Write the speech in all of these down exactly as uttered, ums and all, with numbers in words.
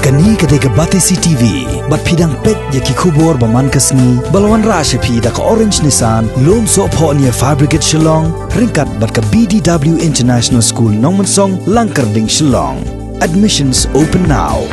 Kane ka dei ka Batesi T V, bad phi dang peit ïa ki khubor ba man ka sngi, ba la wanrah sha phi da ka Orange Nissan, Lumsohphoh near Fire Brigade Shillong, ryngkat bad ka B D W International School Nongmensong, Langkyrding, Shillong. Admissions open now.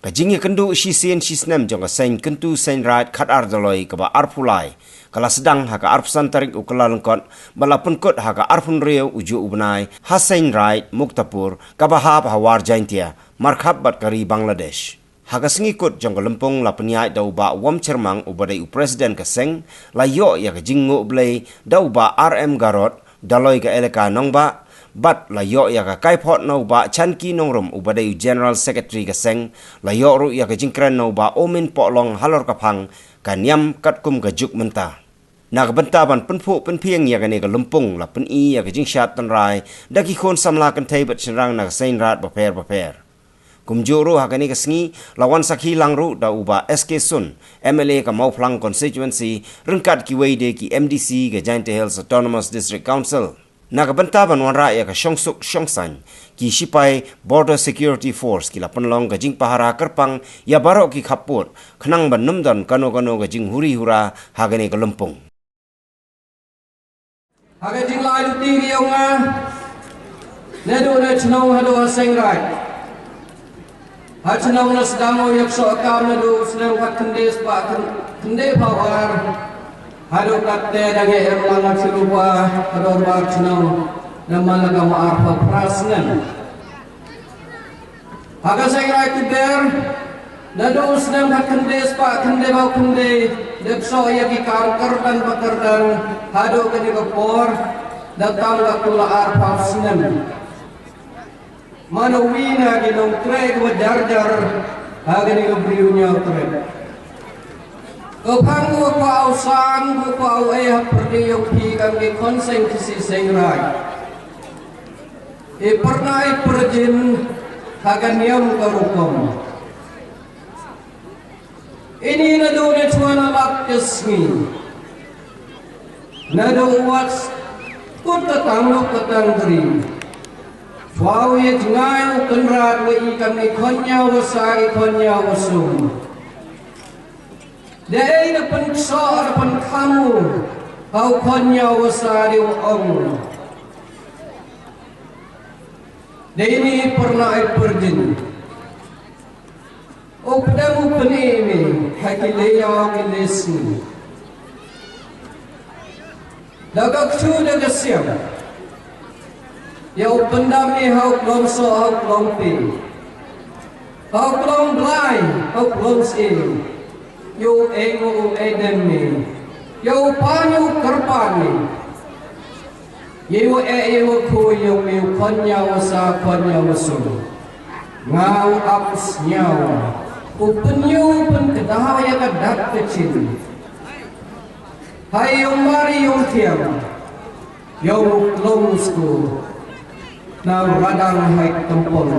Ka jingïakynduh shisien shisnem jong ka seng kyntu Seiñ Raid Khatar Dolloi kaba arphew lai ka la sdang ha ka arphew san tarik u Kyllalyngkot, bad la pynkut ha ka arphew hynriew u juh u bnai ha Seiñ Raid Muktapur, kaba hap ha War Jaintia, markhap bad ka ri Bangladesh. Ha ka sngi kut jong ka lympung la pynïaid da u Bah Wamchyrmang uba dei u President ka seng, la ïoh ïa ka jingnguh blei da u Bah R M Garot, Dolloi ka elaka Nongbah, bad la ïoh ïa ka kaiphod na u Bah Chanki Nongrum uba dei u General Secretary ka seng, la ïoh ruh ïa ka jingkren na u Bah Omin Pohlong halor ka phang ka niam katkum ka juk mynta. Na ka bynta ban pynphuh pynphieng ïa kane ka lympung, la pyni ïa ka jingshad tynrai da ki khun samla kynthei bad shynrang na ka seng raid bapher bapher. Kumjuh ruh ha kane ka sngi, la wan sakhi lang ruh da u Bah S K Sun, M L A ka Mawphlang Constituency, ryngkat kiwei de ki M D C ka Jaintia Hills Autonomous District Council. Na ka bynta ban wanrah ïa ka shongsuk shongsaiñ, ki shipai Border Security Force ki la pynlong ka jingpahara kyrpang ïa baroh ki khappud, khnang ban ym don kano kano ka jinghuri hura ha kane ka lympung. Ha ka jinglai luti ïa nga, naduh na chnong haduh ha Seiñ Raid. Ha chnong na sdang u ïaksoh kam naduh u snem khat khyndai spah khyn-, khyndai phew ar. Haduh katte da ngeit em lang ha chi rupa ha dorbar chnong, namar la ka ma arphew phra snem. Ha ka Seiñ Raid Tuber, naduh u snem khat khyndai spah khyndai phew khyndai, da ïaksoh ïa ki kam kyrdan ba kyrdan, haduh kane ka por, da tam katto la arphew snem. Mano wi na ki nongtrei kiba jar jar ha kane ka Bri u Hynñiewtrep. Ka phang ka kwah u san, ka kwah u ei ha pyrdi ïong phi kam ki khon seng Khasi Seiñ Raid. I pyrnai pyrjin ha ka niam ka rukom. Ini naduh ne chwa na lap ka sngi. Naduh wat kut ka tang luk ka tang dri. Chwa u ïa jngai u Kynrad wa i kam i khon ïa wa sa i khon ïa wa sum. Dei na pynsoh na pynkham u ha u khon ïa wa sa dei wa ong. Dei ni pyrnai pyrjin. U pdem u pyni me ha ki lei ïa ki lei sngi. Da ka ksu da ka siam. Ïa u pyndam me ha u klong soh ha u klong phi. Ha u klong blai ha u klong sih. Ïa u eng u edem me. Ïa u pan ïa u kyrpan me. Ïa u eh ïa u khu ïa u me u khon ïa u sa khon ïa u sum. Nga u ap u sñiaw. U pynïoh u pynkdaw ïa ka dak ka chin. Hai ïa u mar ïa u thiam. Ïa u klong u sku. Na u radang hai tempong.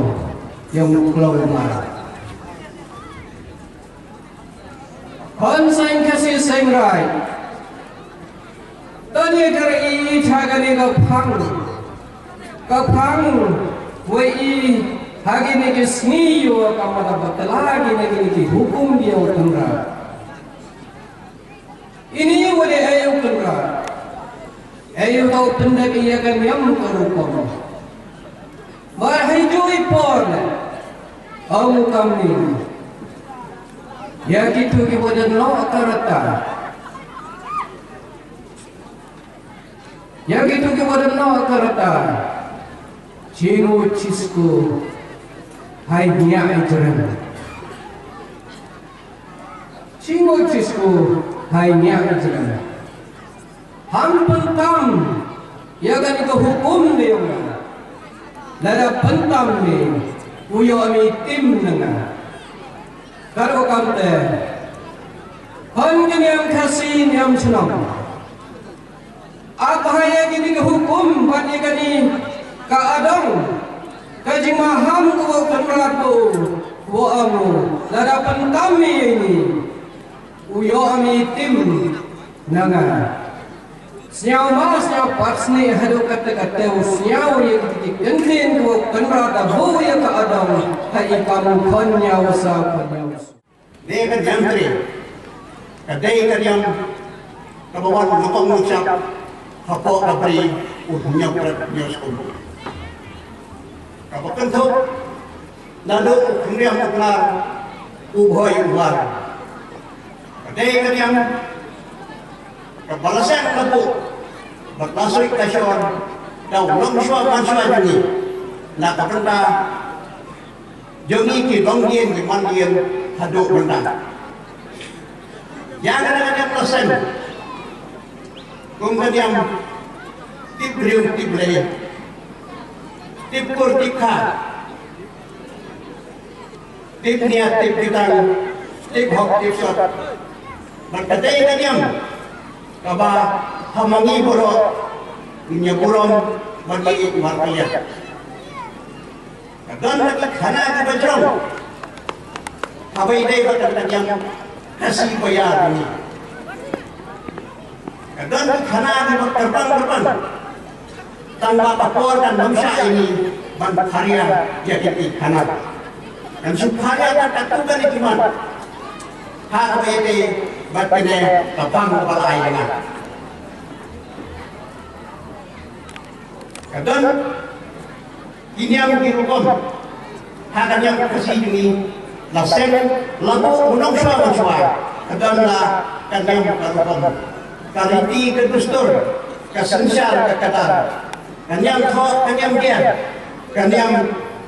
Ïa u klong mar. Khon seng Khasi seng Raid. Tang ïa ka ri i cha kane ka phang. Ka phang wei i ha kine ki sngi ïa ka mata batla kine kine ki hukum ïa u Kynrad. Ini wei ai u Kynrad. Ai u tau pyndep ïa ka niam ka rukom. Ba hai ju i por le. Ong u kam ni. Ïa kitu ki wa don noh ka rta. Ïa kitu ki wa don noh ka rta. Chingu chisku. Hai nia i jrem. Chingu chisku. Hai nia i jrem. Ham pyntam ïa kane ka hukum ne ïa nga. Lada pyntam ne u ïoh mi tim na nga. Kado kamte. Hon ka niam Khasi niam chnong. Ap ha ïa kane ka hukum bad ïa kane ka adong. Ka jingmaham ka wa Kynrad ko wa amu. Lada pyntam ne ïa ini. U ïoh mi tim na nga. Sñiaw ma sñiaw pat snieh haduh katta katta u sñiaw ïa ki kyntien ko Kynrad da buh ïa ka adong ha i kam u khon ñiaw sa khon ñiaw. Ne ka jangtre ka dei ka riam kaba wan nyngkong nyngshap hapoh ka bri u hynñiewpyrshah hynñiewskum. Kaba kynthup naduh u khynriam u klar u bhoi u bar. Ka dei ka riam kaba la seng la buh bad la suit la shor da u longshuwa manshuwa jong ngi na ka bynta jong ngi ki longdien ki mandien haduh mynta. Ïa kane ka riam la seng kum ka riam tip briew tip Blei, tip kur tip kha, tip nia tip jutang, tip hok tip sot. Bad ka dei ka niam kaba ha ma ngi baroh ngin ïa burom bad ngi ïa markylliang. Ka don ka khana kaba jrong kaba ïadei bad ka niam Khasi ba ïar ngi. Ka don ka khana kaba kyrpang kyrpang. Tang ba ka por kan ym shah ïa ngi ban pharia ïa kine ki khana. Kan shu pharia da katto katne ki mat. Ha kaba ïadei bad kine ka bang kaba la ai ïa nga. Ka don ki niam ki rukom ha ka niam Khasi jong ngi. La seng la buh u nongshuwa manshuwa. Ka don la ka niam ka rukom, ka riti ka dustur, ka synshar ka kdar, ka niam thoh ka niam diar, ka niam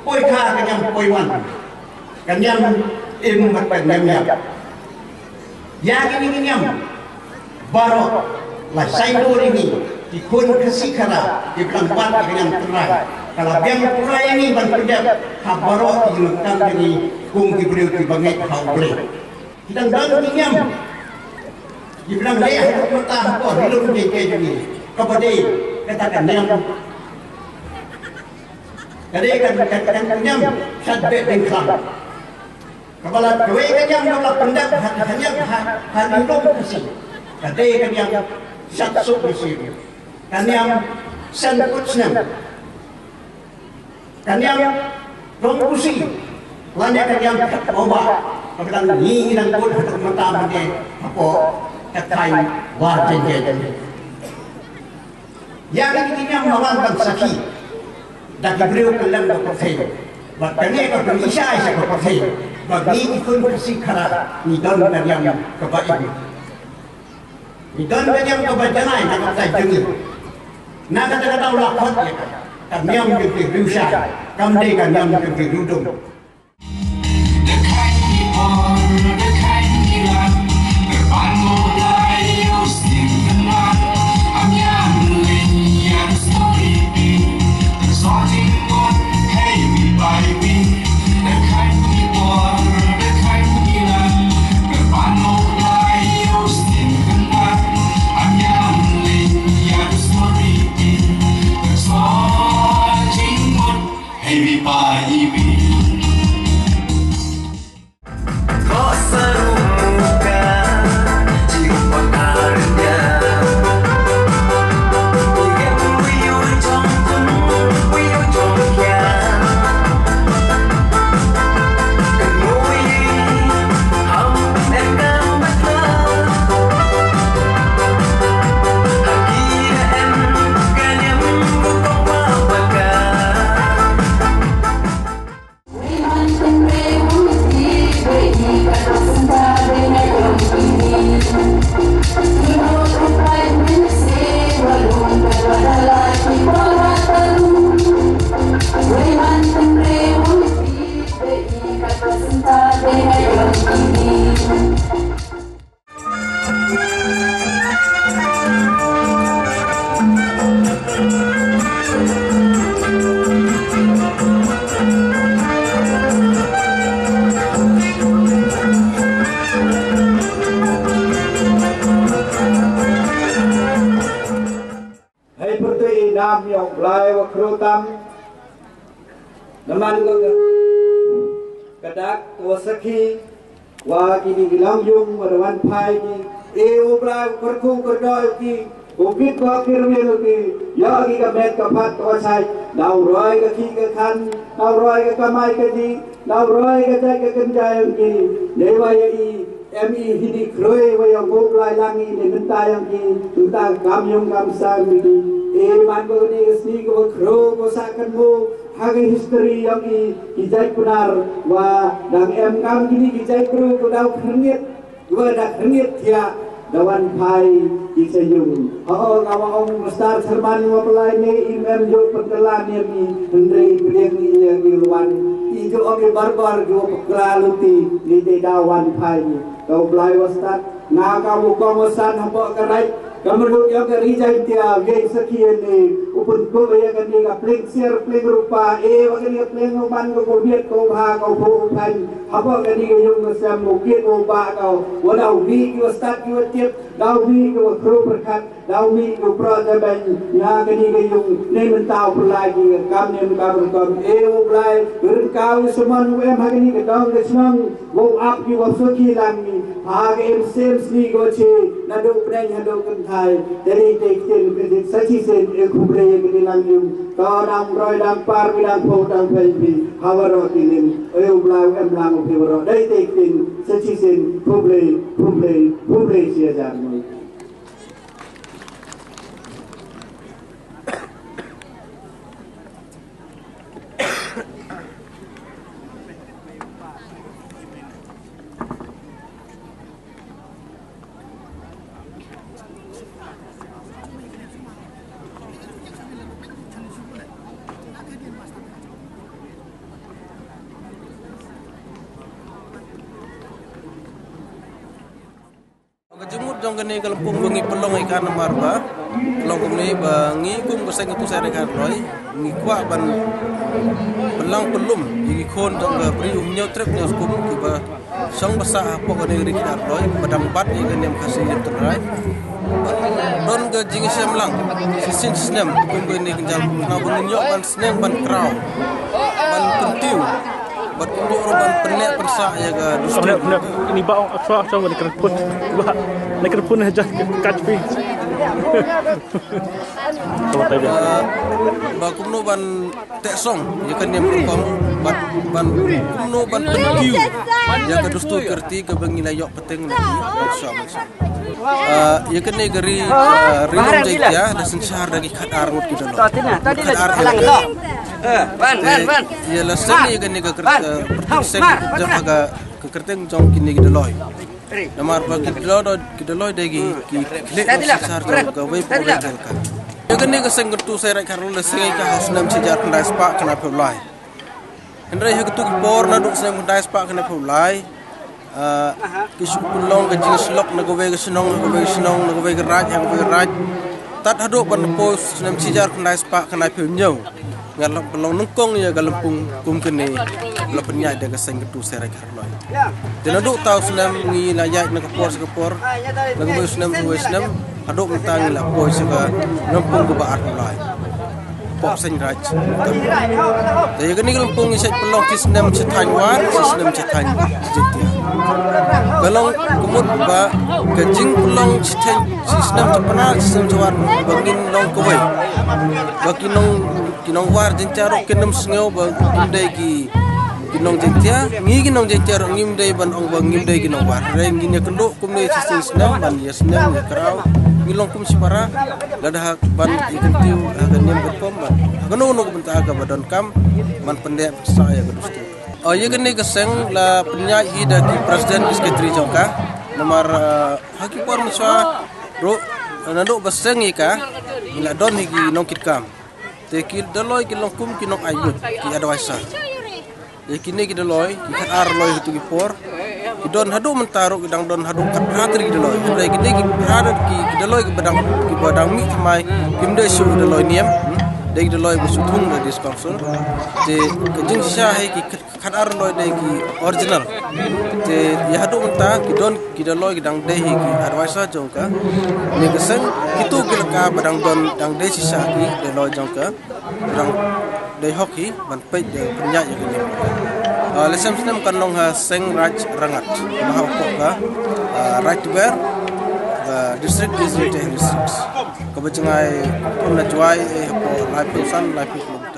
poi kha ka niam poi wan, ka niam im bad ka niam ïap. Ïa kine ki niam baroh la saiñdur ïa ngi ki khun Khasi Khara kiba dang bat ïa ka niam Trai. Ka la biang Trai ïa ngi ban pyndep ha baroh ki jingdonkam jong ngi kum ki briew kiba ngeit ha U Blei. Ki dang don ki niam kiba dang leh ha ka mynta ha ka ri lum jong ngi, kaba dei kata ka niam, ka dei ka, ka, ka niam shad beh dieng khlam. Kaba la kawei ka niam kaba la pyndep ha, ha niam ha, ha ri lum Khasi. Ka dei ka niam shad suk Khasi. Ka niam seng kut snem. Ka niam rong Khasi. Lane ka niam khat mawbah. Kaba dang ngi ngi dang kut ha ka mynta mynne hapoh ka thaiñ War Jaiñtia. Ïa kine ki niam la wan ban sakhi da ki briew kylleng ka pyrthei. Bad kane ka pyni shai sha ka pyrthei ba ngi ki khun Khasi Khara ngi don ka niam kaba im. Ngi don ka niam kaba janai na ka bynta jong ngi. Na kata ka daw la khot ïa ka, ka niam jong ki riewshai, kam dei ka niam jong ki riewdum. Hey, mi pa, i mi. Hei pyrtuit i nam ïa u Blai wa khrutam. Namar ka, ka dak wa sakhi wa kini ki long yung wa da wan phai ki. E u Blai wa kyrkhu kyrdoh ïa ki. U kit bok ki rwiang u ki, ïoh ki ka met ka phat ka washai, daw roi ka khih ka khan, daw roi ka kamai ka jih, daw roi ka jait ka kynja ïong ki, ne wa ïa i, em i hi di khroi wa ïa u Blai lang i ne mynta ïong ki, mynta kam ïong kam sam i di, e man ko ni ka sni ko kro ko sa kan mo, ha ka history ïong i, ki jait kunar, wa dang em kam ki ni ki jait kro ko daw khyrngit, Kiwa da khyrngit thiah da wan phai ki cha yung. Ho, nga wa ong Mister Sherman wa pynlai ne im em jooh pynkylla ne mi hynrei pdiang ïa ki wan. I jooh ong i barbar jooh pynkylla luti ni te da wan phai ni. Ka u Blai wa stad nga ka u kong wa san hapoh ka raij. Ka mruk ïa ka ri Jaintia, ïa i sakhi ïa ni, u pynkup ïa kane ka pling siar pling rupa, eh, wa kane ka pling u man ka u miat ka u bha ka u phu u phan, hapoh kane ka yung ka sem u kit u bah ka u, wa da u mih ki wa stad ki wa tip, da u mih ki wa khru pyrkhat, da u mih ki u proh jaban, na kane ka yung, ne mynta u pynlai ki ka kam ne mynta ka kam, eh, u Blai, ryngkaw u Sherman u em ha kane ka dong ka shnong, Wow ap ki wow sukhi lang ni. Ha ka em sem sni ko chi. Naduh pneng haduh kynthai. Dari te ktien kredit sa chi sen e khublei ya kini lang yung. To dang roi dang par mi dang pho dang pen pi. Hawaro kinin. Oyo blau em lang pi waro. Dari te ktien sa chi sen khublei khublei khublei sia jar mo. Ka jingmut jong kane ka lympung ba ngi pynlong ïa ka namar ba ka long kumne ba ngi kum ka seng ka tu seng ka roi ngi kwah ban pynlang pynlum ïa ki khun jong ka bri u hynñiew trep hynñiew skum kiba shong basa hapoh kane ka ri ka roi ba dang bat ïa ka niam Khasi niam Tynrai. Don ka jingshem lang shisien snem kum kane ka jingmut ba ngi ïoh ban snem ban kraw ban kyntiew. Bad kumjuh ruh ban pynneh pynsah ïa ka dustur. Ni ba ong aksa aksa ban kren pun. Ba na kren pun hajan ka kat pi. Ba kumno ban teh song ïa ka niam rukom bad ban kumno ban pynkiew ïa ka dustur ka riti kaba ngi la ïoh pateng na ki aksa aksa. Ah, ïa kane ka ri, ah, ri Nongjaintia da synshar da ki khatar ngut ki doloi. Khatar ngut. Eh, ban ban ban. Ïa la seng ïa kane ka kyrteng, eh, kyrteng seng jong ka, ka kyrteng jong kine ki doloi. Namar ba ki doloi, ki doloi da ki, ki khlieh da synshar jong ka wei pa wei ka. Ïa kane ka seng kyntu seng raij kharloi la seng ïa ka ha u snem shihajar khyndai spah khyndai phew lai. Hynrei ha katu ka por naduh snem khyndai spah khyndai phew lai, ah, ki shu pynlong ka jingshlok na kawei ka shnong ha kawei ka shnong, na kawei ka raij ha kawei ka raij. Tad haduh ban poi snem shihajar khyndai spah khyndai phew hynñiew. Ngan long pynlong nyngkong ïa ka lympung kum kane la pynïaid da ka seng kyntu seng raij kharloi. Te naduh ta u snem ngi la ïaid na ka por sha ka por, na kawei u snem kawei u snem, haduh mynta ngi la poi sha ka lympung kaba arphew lai. Pop seng raij. Te ïa kane ka lympung ngi shait pynlong shi snem shi thaiñ War, shi snem shi thaiñ Jaintia. Ka long ka mut ba ka jingpynlong shi thaiñ shi snem shi Pnar shi snem shi War ba ngin long kawei. Ba ki nong, ki nong War Jaintia ruh kin ym sngew ba ngim dei ki, ki nong Jaintia, ngi ki nong Jaintia ruh ngim dei ban ong ba ngim dei ki nong War. Hynrei ngin ïa kynduh kumne shi snem snem ban ïa snem ïa kraw. Ngi long kum shipara lada ha ban ïa kyntiew ha ka niam ka rukom ban ha kano kano ka bynta kaba donkam ban pyndep sa ïa ka dustur. Oh, ïa kane ka seng la pynïaid hi da ki president ki secretary jong ka. Namar, eh, ha ki por mynshuwa ruh naduh ba seng ïa ka ngi la don hi ki nongkitkam. Te ki doloi ki long kum ki nong aibud, ki advisor. Ïa kine ki doloi, ki khatar loi ha tu ki por. Ki don haduh mynta ruh ki dang don haduh khatphra tylli ki doloi. Hynrei kine ki phra ki, ki doloi kiba dang, kiba dang mih thymmai, kim dei shuh ki doloi niam, hmm? Dei ki doloi ba shu thung da District Council. Te ka jingshisha hi ki khat-, khatar loi dei ki original. Te ïa haduh mynta ki don ki doloi ki dang dei hi ki advisor jong ka. Ne ka seng kitu ki laka ba dang don dang dei shisha ki doloi jong ka. Dang dei hok hi ban peit da pynïaid ïa kane. Ah, la shem snem kan long ha seng Raij Rangad. Ba ha u pok ka, ah, Raij Tber. District is retail districts. Kaba jngai kum na Jowai eh hapoh laiphew san laiphew klum.